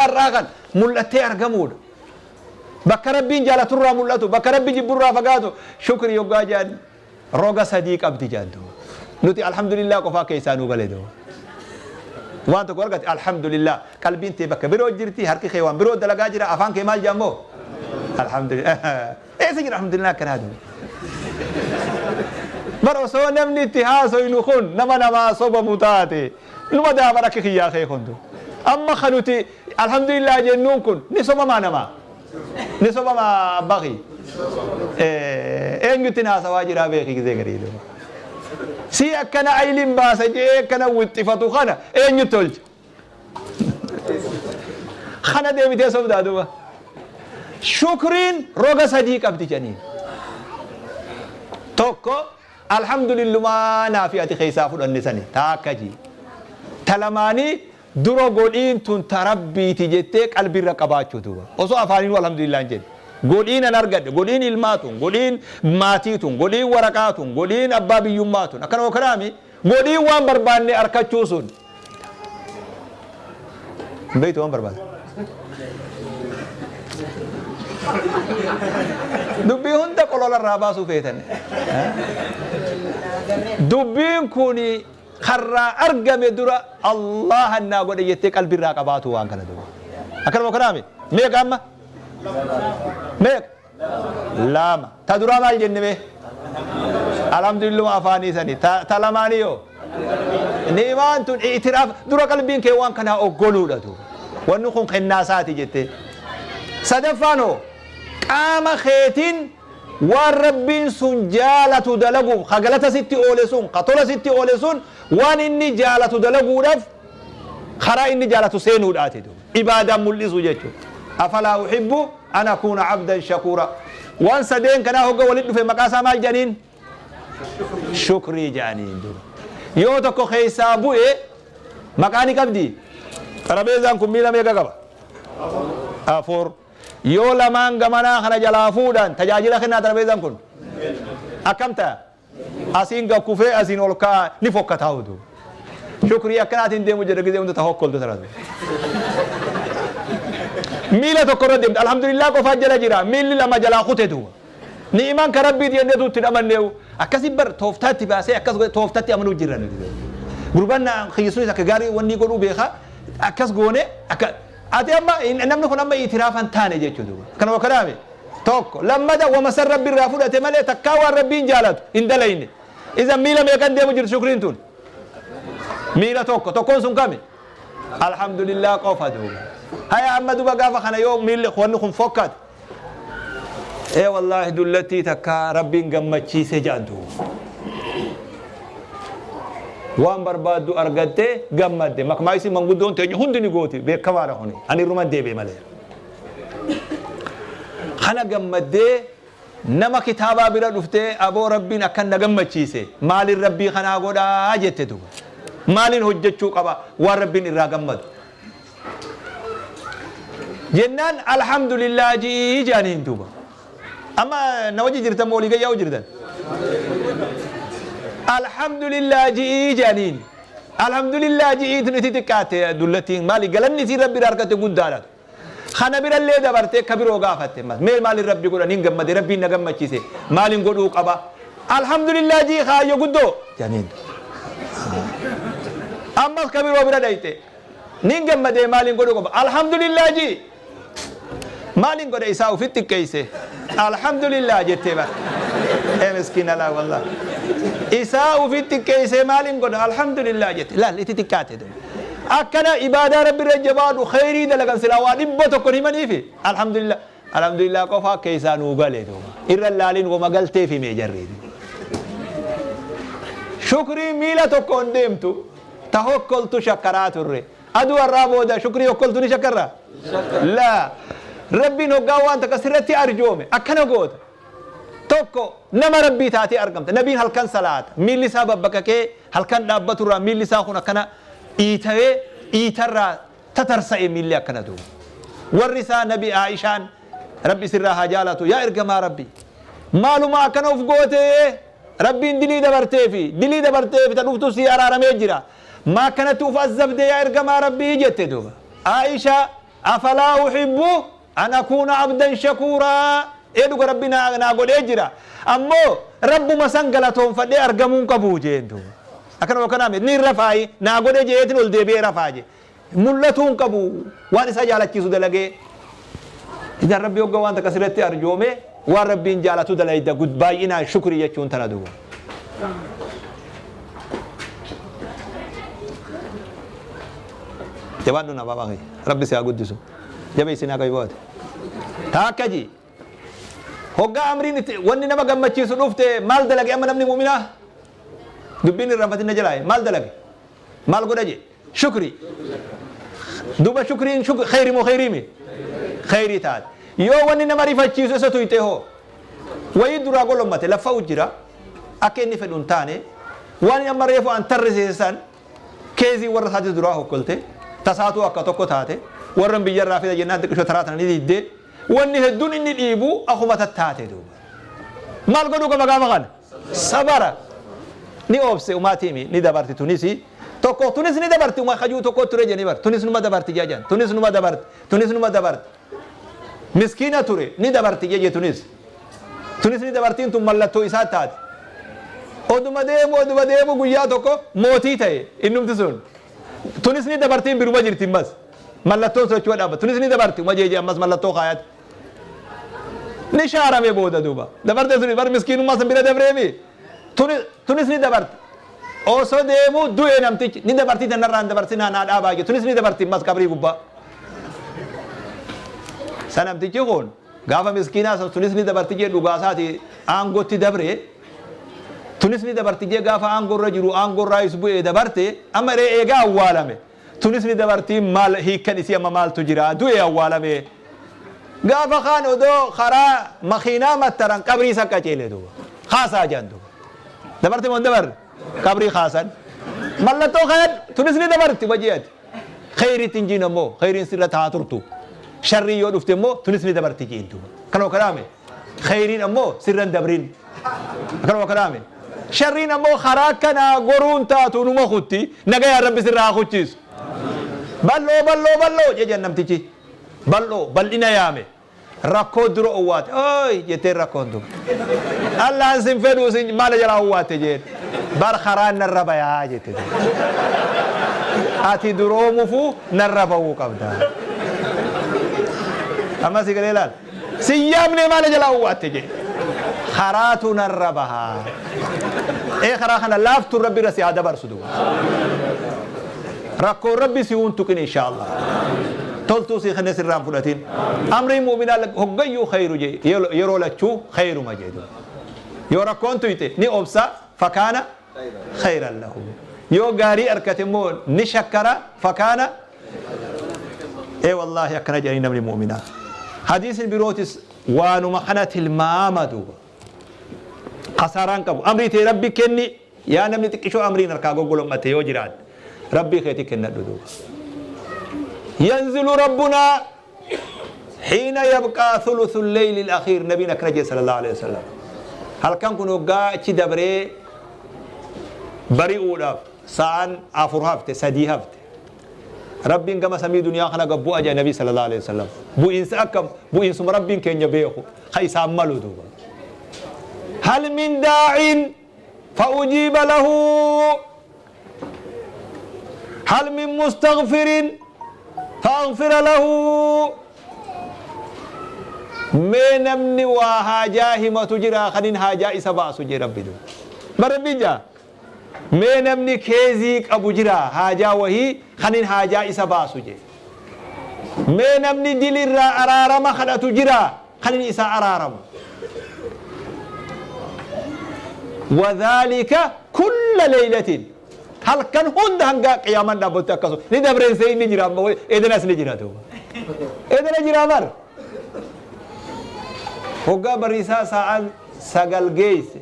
Har'aa kan mul'attee argamuudha. Bakka Rabbiin jaalaturraa mul'atu, bakka Rabbi jibburraa fagaatu, shukrii yoggaa jedhan roga sadii qabdi jedhan duuba. Nuti alhamdulillah qofaa keessaa nuu gale duuba. Waan tokko argate alhamdulillah qalbiin tee bakka biroo jirti, harki kee waan biroo dalagaa jira, afaan kee maal jedha immoo? Alhamdulillah. Eessa jira alhamdulillah akkanaa duuba? Bar osoo namni itti haasoynu kun nama namaa sobamu taate numa daaban akka kiyyaa kee kun duuba. Amma ka nuti alhamdulillah jennuun kun ni sobamaa namaa? Ni sobamaa abbaa kiyya? Eenyutti haasawaa jiraa beeki gizee garii duuba. Si akkana ayliin baasa jee akkana wixxifatu kana eenyutti tolcha? Kana deebitee sobdaa duuba. Shukriin roga sadii qabdi jedhaniin. Tokko alhamdulillumaa naafi ati keessaa fudhanne sani taakka jii. Ta lamaanii dura godhiin tun ta Rabbiiti jettee qalbiirra qabaachuu duuba. Osoo afaaninuu alhamdulillah hin jenne. Godhiin an argadhe, godhiin ilmaa tun, godhiin maatii tun, godhiin waraqaa tun, godhiin abbaa biyyummaa tun. Akkanuma kanaami godhiin waan barbaanne arkachuu sun. Hin beektu waan barbaadu. Dubbii hunda qolola irraa baasuu feetan. Dubbiin kun karraa argame dura Allahan naa godhe jettee qalbii irraa qabaatu waan kana duba. Akkanuma kanaami meeqa amma? Meeqa? Lama. Ta duraa maal jenne mee? Alhamdulilluma afaanii sani. Ta lamaanii yoo? Ni'imaan tun i'tiraaf dura qalbiin kee waan kanaa oggoluudha duuba. Wanni kun kennaa isaati jettee. Sadaffaan hoo? Qaama keetiin waan Rabbiin sun jaalatu dalaguuf ka galata sitti oole sun ka tola sitti oole sun waan inni jaalatu dalaguudhaaf karaa inni jaalatu seenuudhaati duuba. Ibaadaan mul'isuu jechuudha. Afalaa uhibbu an akuuna abdan shakuura. Waan sadeen kanaa hogga walitti dhufe maqaa isaa maal jedhaniin? Shukrii jedhaniin duuba. Yoo tokko keessaa bu'e maqaa ni qabdi? Xarabeezaan kun miila meeqa qaba? Afur. Yoo lamaan gamanaa kana jalaa fuudhan tajaajila kennaa xarabeezaan kun? Akkam ta'a? Asiin gad kufee asiin ol ka'a ni fokkataa utuu. Shukrii akkanaatiin deemu jedha gizee hunda ta hokkoltu tana. Miila tokko irra deemte alhamdulillah qofaa jala jira miilli lama jalaa kute duuba. Ni'imaan ka rabbiiti jenneetu itti dhamanneewu. Akkasi bar tooftaatti baasee akkas godhe tooftatti amanuu jirra nuti. Gurbaan na kiyyisuunis akka gaarii wanni godhuu beeka akkas goone akka ati amma namni kun amma itiraafan taane jechuudha. Kanuma kanaami. Tokko. Lammata wama san Rabbi irraa fudhate malee takkaa waan Rabbiin jaalatu hin dalayne. Iza miila meeqan deemu jirti shukriin tun? Miila tokko. Tokkoon sun kami? Alhamdulillah qofa duuba. Haya amma duba gaafa kana yoo miilli wanni kun fokkate. Ee wallaahi dullattii takkaa Rabbiin gammachiise jedhan duuba. Waan barbaaddu argattee gammadde. Makmaayisi manguddoon teenya hundi ni gooti. Beekamaadha kuni. Ani irruman deebi'e malee. Kana gammaddee nama kitaabaa bira dhuftee aboo Rabbiin akkan na gammachiise maalin Rabbii kanaa godhaa jette duba. Maalin hojjechuu qaba waan Rabbiin irraa gammadu. Jennaan alhamdulillah ji'ii jedhaniin duuba. Amma na wajji jirtan moo walii gayyaa'u jirtan? Alhamdulillah ji'ii jedhaniin. Alhamdulillah ji'iitu itti xiqqaatte dullattiin maali galanni isiin Rabbi irraa argatte guddaadha. Kana birallee dabartee ka biroo gaafatte ammas mee maalin Rabbi godha nin gammade Rabbiin na gammachiise maalin godhuu qaba Alhamdulillah ji'i kaayyo guddoo jedhaniin. Ammas ka biroo bira dhayxe nin gammadee maalin godhuu qaba Alhamdulillah ji'i. Maalin godha isaa ufit xiqqeeyse Alhamdulillah jettee bar ee miskiina laa wallah isaa ufit xiqqeeyse maalin godha Alhamdulillah jette laal itti xiqqaate duuba akkana ibaadaa rabbi irra jabaadhu kheyrii dalagan silaa waa 100 himaniifi Alhamdulillah Alhamdulillah qofa keessaa nuu gale duuba irra laalin wama galteef hime jarri shukrii miila tokkoon deemtu ta hokkoltu shakkaraa turre Aduu har'aa booda shukrii hokkoltuu ni shakkarraa? Laa. Rabbiin hoggaa waan takka sirratti arjoome akkana goota. Tokko nama Rabbii taatee argamta. Nabiin halkan salaata. Miilli isaa babbaqaqee halkan dhaabbaturraa miilli isaa kun akkana iitawee iitarraa tatarsa'e miilli akkana duuba. Warri isaa Nabi Aishaan Rabbi sirraa haa jaalatu yaa ergamaa Rabbii. Maaluma akkana uf gootee Rabbiin dilii dabarteefi dilii dabarteefi ta dhuftu sii araaramee jira. Maa akkanatti uf azzabde yaa ergamaa Rabbii jette duuba. Aishaa Afalaa uhibbu an akuuna abdan shakuuraa. Ee dhuga Rabbi naa godhee jira. Ammoo Rabbuma san galatoonfadhee argamuu hin qabu jeen duuba. Akkana akkanaa miti. Ni rafaayi naa godhee jeetiin ol deebi'ee rafaa jee. Mul'atuu hin qabu waan isa jaalachiisu dalagee. Idan Rabbi hogga waan takka sirratti arjoome waan Rabbiin jaalatu dalayda baay'inaan shukrii jechuun tana duuba. Jabaadhu na baabaa kiyya. Rabbi si haa guddisu. Jabeessi naa qabi baate. Taakka ji. Hoggaa amriin itti wanni nama gammachiisu dhufte maal dalage amma namni mu'minaa? Dubbiin irraanfatin na jalaaye maal dalage? Maal godha je? Shukrii. Duuba shukriin kheyri moo kheyrii mi? Kheyrii taate. Yoo wanni nama rifachiisu isa tuyxe hoo? Wayii duraa golommate laffa'u jira. Akka inni fedhu hin taane. Waan amma reefu an tarrisiise san keezii warra isaatis duraa hokkolte. Tasaatuu akka tokko taate. Warran biyyarraa fida jennaan xiqqishoo taraa tana ni diddee. Wanni hedduun inni dhiibu akuma tattaate duuba. Maal godhuu qaba gaafa kana? Sabara. Ni obse umaatiimi ni dabarti tunisi. Tokko tunis ni dabarti uma kajuu tokko ture jeni bar. Tunis numa dabarti jajan. Tunis numa dabarti. Tunis numa dabarti. Miskiina ture ni dabarti jeje tunis. Tunis ni dabartiin tun mallattoo isaa taate. Oduma deemu oduma deemu guyyaa tokko mootii ta'e innumti sun. Tunis ni dabartiin biruma jirti ammas. Mallattoon sun achuma dhaabbata. Tunis ni dabarti uma jeeje ammas mallattoo kaayate. Ni shaarame booda duuba. Dabarte suni bar miskiinummaa san bira dabreemi. Tunis ni dabarti. Osoo deemuu du'e namtichi ni dabartii tanarraa hin dabarsinaa naa dhaabaa jedhe. Tunis ni dabarti ammas qabrii gubbaa. Sa namtichi kun gaafa miskiinaa san tunis ni dabarti jee dhugaasaati aangootti dabre. Tunis ni dabarti jee gaafa aangoo irra jiru aangoo irraa is bu'ee dabarte amma ree eegaa awwaalame. Tunis ni dabartiin maal hiikkan isii amma maaltu jira du'e awwaalame. Gaafa kaan odoo karaa makiinaa mattaran qabrii isa qaceele duuba. Kaasaa jedhan duuba. Dabarte moo hin dabarre? Qabrii kaasan. Mallattoo kayan tunis ni dabarti waji'ati. Kheyriitti hin jiin ammoo kheyriin sirra taa turtu. Sharrii yoo dhufte immoo tunis ni dabarti jiin duuba. Kanuma kanaame. Kheyriin ammoo sirra hin dabrin. Akkanuma kanaame. Sharriin ammoo karaa kanaa goruun taatu numa kutti. Nagayaan Rabbi sirraa haa kuchiisu. Bal'oo bal'oo bal'oo jejan namtichi. Bal'oo bal'ina yaame. Rakkoo dura owwaate. Ooy jetteen rakkoon tun. Allaan sin fedhuu sin maala jalaa owwaatte jeen. Bar karaan narra bayaa jette. Ati duroomufuu narra bahuu qabda. Amma si galee laal. Sin yaamnee maala jalaa owwaatte jee. Karaatu narra bahaa. Ee karaa kana laaftuun Rabbi irra si haa dabarsu duuba. Rakkoon Rabbi si hun tuqin insha Allah. Toltuu sii kenne sirraa hin fudhatin. Amriin mu'minaa hoggayyuu khayru jee yeroo lachuu khayruma jee duuba. Yoo rakkoon tuyxe ni obsa fakaana khayran lahu. Yoo gaarii arkate immoo ni shakkara fakaana. Ee wallaahi akkana jedhanii namni mu'minaa. Hadiisni birootis waanuma kana tilmaama duuba. Kasaaraan qabu. Amrii tee Rabbi kenni. Yaa namni xiqqishoo amriin harkaa goggolom'ate yoo jiraatte Rabbii keetii kennadhu duuba. Yanzilu Rabbunaa hiina yabqaa thuluthu leyli al-akhiir nabiin akkana jedhe sallallahu alaihi wasallam. Halkan kun hoggaa achi dabree bari'uudhaaf sa'aan 4 hafte 3 hafte. Rabbiin gama samii duniyaa kana gad bu'a jedhe nabii sallallahu alaihi wasallam. Bu'iinsa akkam bu'iinsuma Rabbiin keenya beeku ka isaan malu duuba. Hal min daa'in fa'ujiiba lahu hal min mustaghfirin fa'aghfira lahu mee namni waa haajaa himatu jira kanin haajaa isa baasu jee rabbi duuba. Bar rabbiin jaa mee namni keezii qabu jira haajaa wahii kanin haajaa isa baasu jee. Mee namni dilirraa araarama kadhatu jira kanin isa araaramu. Wadhaalika kulla leeylatin halkan hunda hanga qiyaamaan dhaabbatte akkasuma ni dabreen seeyin ni jira amma eedanas ni jira duuba. Eedana jira bar. Hoggaa bariisaa sa'aan 9 geeyse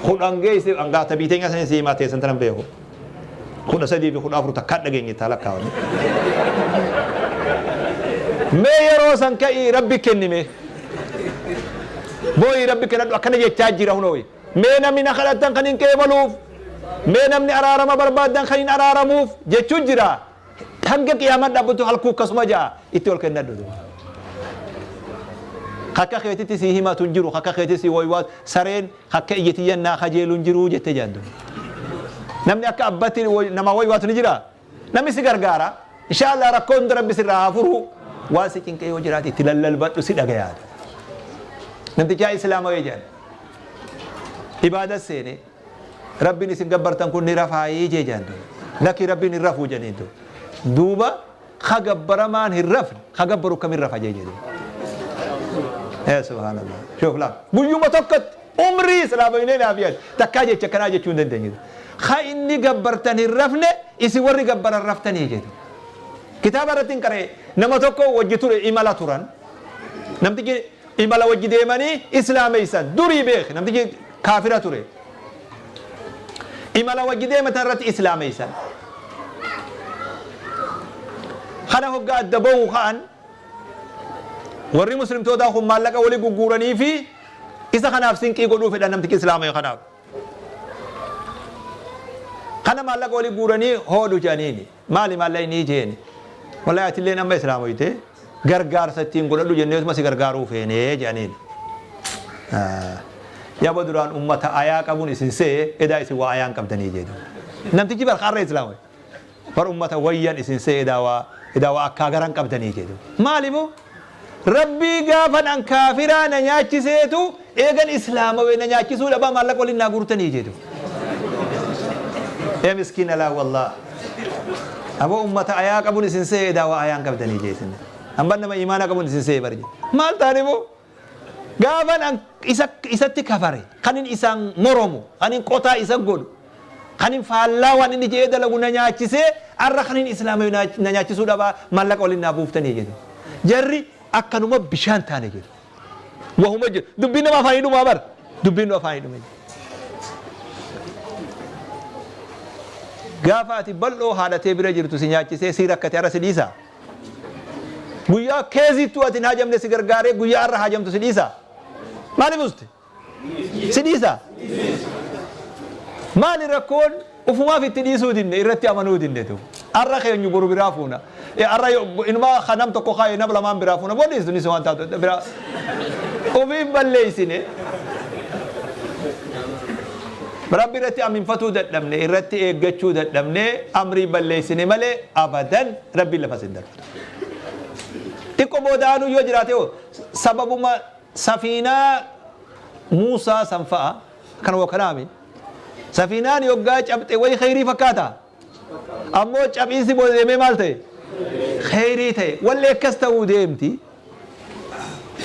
10 geeyse hangaa tabii teenya sanin si himaa teessan tanan beeku. 13 fi 14 takkaa dhageenye taa lakkaawame. Mee yeroo san ka'ii Rabbi kenni mee. Booyii Rabbi kennadhu akkana jechaa jira hunooyi. Mee namni na kadhattan kan hin qeebaluuf. Mee namni araarama barbaaddan kan hin araaramuuf jechuu jira. Hanga qiyaamaan dhaabbattu halkuu akkasuma ja'a itti ol kennadhu duuba. Akka keetitti sii himatu hin jiru, akka keetitti sii waywaatu, sareen akka ija tiyyan naa kajeelu hin jiru jette jaan duuba. Namni akka abbatti nama waywaatu ni jira. Namni si gargaara. Inshaallah rakkoo hunda Rabbi sirraa haa furu. Waan si cinqee yoo jiraate itti lallalbadhu si dhagayaa. Namtichaa Islaamawee jedhan. Ibaada seene. Rabbiin isin gabbartan kun ni rafaayii jee jedhan duuba. Lakki Rabbiin hin rafuu jedhaniin duuba. Duuba ka gabbaramaan hin rafne ka gabbaru kamin rafa jee jedhu. Ee subhaanallah. Shoof laal. Guyyuma tokkotti umrii islaamawinee naaf yaad. Takkaa jecha akkanaa jechuu hin dandeenye. Ka inni gabbartan hin rafne isin warri gabbaran raftanii jedhu. Kitaaba irratti hin qara'e nama tokko wajji ture imala turan. Namtichi imala wajji deemanii islaameysan durii beek namtichi kaafira ture. Imala wajji deematan irratti islaameysan. Kana hoggaa adda bahu ka'an warri muslimtootaa kun maallaqa wali gugguuranii fi isa kanaaf sinqii godhuu fedhan namtichi islaamee kanaaf. Kana maallaqa wali guuranii hoodhu jedhaniini. Maali maallaqni jeeni. Wallahi atilleen amma islaamoyte gargaarsa ittiin godhadhu jenneetuma si gargaaruu feene jedhaniin. Yaba duraan ummata ayaa qabuun isin se'e edaa isin waa ayaan qabdanii jedhu. Namtichi bar har'a islaamoy. Bar ummata wayyan isin se'e edaa waa edaa waa akkaa garan qabdanii jedhu. Maali boo? Rabbii gaafan an kaafiraa na nyaachiseetu eegan islaamawe na nyaachisuu dhabaa maallaqa waliin naa guurtanii jedhu. Ee miskiina laa wallaah. Aboo ummata ayaa qabun isin se'e edaa waa ayaan qabdanii jeesin. Amban nama imaana qabun isin se'e bari. Maal taane boo? Gaafan an isa isatti kafare kanin isaan moromu kanin qotaa isa godhu kanin faallaa waan inni je'ee dalagu na nyaachisee arra kanin islaamayu na nyaachisuu dhabaa maallaqa waliin naa buuftanii jedhu. Jarri akkanuma bishaan taane jedhu. Wahuma jedhu. Dubbiin nama afaanii dhumaa bar. Dubbiin nu afaanii dhume. Gaafa ati bal'oo haadhatee bira jirtu si nyaachisee si rakkate arra si dhiisaa? Guyyaa keezittuu ati hin haajamne si gargaaree guyyaa arra haajamtu si dhiisaa? Maaliif uste? Si dhiisaa? Maali rakkoon ufumaaf itti dhiisuu dinne irratti amanuu dinne tu. Arra keenyu boru biraa fuuna. Arra inumaa ka nam tokko kaa'e nam lamaan biraa fuuna. Boo dhiistu nis waan taatu biraa. Ufiif balleessine. Rabbi irratti aminfatuu dadhabne irratti eeggachuu dadhabne amrii balleessine malee abadan Rabbiin lafa sin darbatu. Xiqqoo booda aanuu yoo jiraate hoo sababuma safiinaa Muusaa san fa'a kana woo kanaami. Safiinaan yoggaa cabxe wayi kheyrii fakkaata? Ammoo caphiinsi booda deemee maal ta'e? Kheyrii ta'e. Walli akkas ta'uu deemti.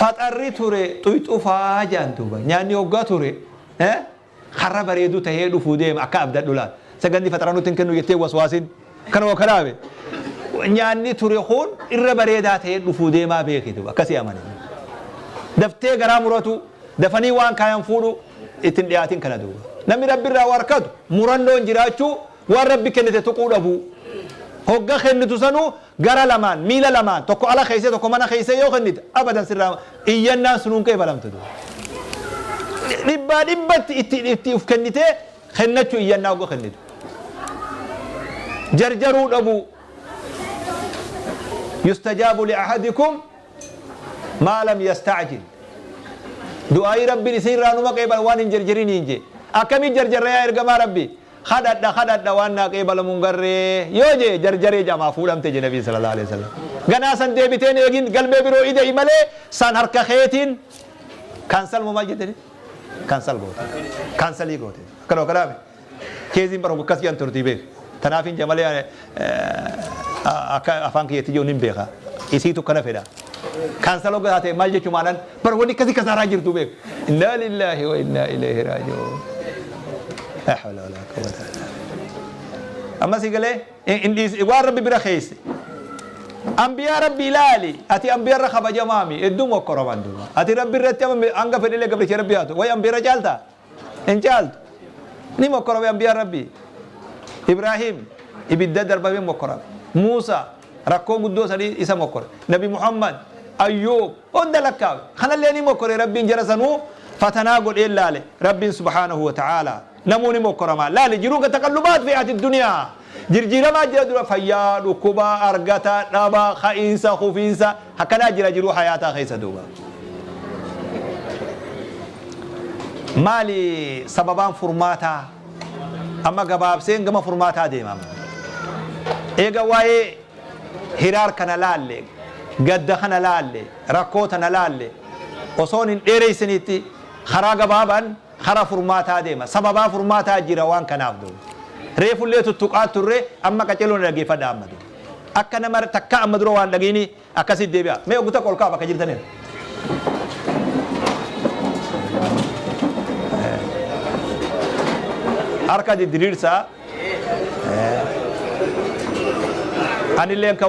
Faxarri ture xuyxufaa jedhan duuba. Nyaanni hoggaa ture karra bareedu tahee dhufuu deema akka abdadhu laal. Sagandi faxara nutti hin kennu jettee waswaasin. Kanuma kanaame. Nyaanni ture kun irra bareedaa tahee dhufuu deemaa beeki duuba akkasii amane. Daftee garaa muratu dafanii waan kaayan fuudhu ittiin dhiyaatin kana duuba. Namni Rabbi irraa waa harkatu murannoon jiraachuu waan Rabbi kennite tuquu dhabuu. Hogga kennitu sanuu gara lamaan miila lamaan tokko ala keessee tokko mana keessee yoo kennite abadan sirraa iyyannaan sunuun qeebalamtu duuba. Dhibbaa dhibbatti itti itti uf kennitee kennachuu iyyannaa hogga kennitu. Jarjaruu dhabuu. Yustajaabu li'ahadikum maa lam yasta'jil. Du'aayii Rabbiin isin irraa numa qeebala waan hin jarjariniin jee. Akkamii jarjarra yaa ergamaa Rabbii? Kadhadha kadhadha waan naa qeebalamu hin garree yoo jee jarjaree jamaa fuudhamte jee Nabiin sallallahu alaihi wasallam. Ganaa san deebiteen eegin galmee biroo ida'i malee san harka keetiin kaansal moo maal jettani? Kaansal goote. Kaansalii goote. Akkanuma kanaaf keeziin bara akkas jedhan turtii beek. Tanaaf hin jamalee akka afaan kiyyatti jiru hin beeka. Isiitu kana fedha. Kaansal hoggaa taate maal jechuu maalan bara wanni akkasii kasaaraa jirtu beek. Innaa lillaahi wa innaa ilayhi raaji'uun. La hawla wala quwwata illa billah. Amma si galee hin dhiisi waan Rabbi bira keesse. Ambiyaa Rabbi ilaali ati ambiyaa irra kabajamaami hedduu mokkoraman duuba. Ati Rabbi irratti amma hanga fedhilee gabricha Rabbi haatu. Wayi ambiyaa irra caaltaa? Hin caaltu. Ni mokkorame ambiyaan Rabbii. Ibraahim ibidda darbamee mokkorame. Muusaa rakkoo guddoo sanii isa mokkore. Nabi Muhammad, Ayyuub hunda lakkaawe. Kanallee ni mokkore Rabbiin jara sanuu fatanaa godhee laale. Rabbiin subhaanahu wa ta'aalaa namuu ni mokkoramaa. Laali jiruu ka taqallubaat fi ati duniyaa. Jirjiiramaa jira dura fayyaa, dhukkuba, argata, dhaba, ka'iinsa, kufiinsa akkanaa jira jiruu hayaataa keessa duuba. Maali sababaan furmaataa? Amma gabaabseen gama furmaataa deema amma. Eega waa'ee hiraar kana laalle, gadda kana laalle, rakkoo tana laalle, osoon hin dheereysinitti karaa gabaabaan kara furmaataa deema. Sababaa furmaataa jira waan kanaaf duuba. Reefullee tuttuqaa turre, amma qaceeloo na dhaggeeffadhaa amma duuba. Akka nama takkaa amma dura waan dhageenii akkasitti deebi'a. Mee oggu takka ol ka'a bakka jirtaniin. Harka didiriirsaa. Anilleen kan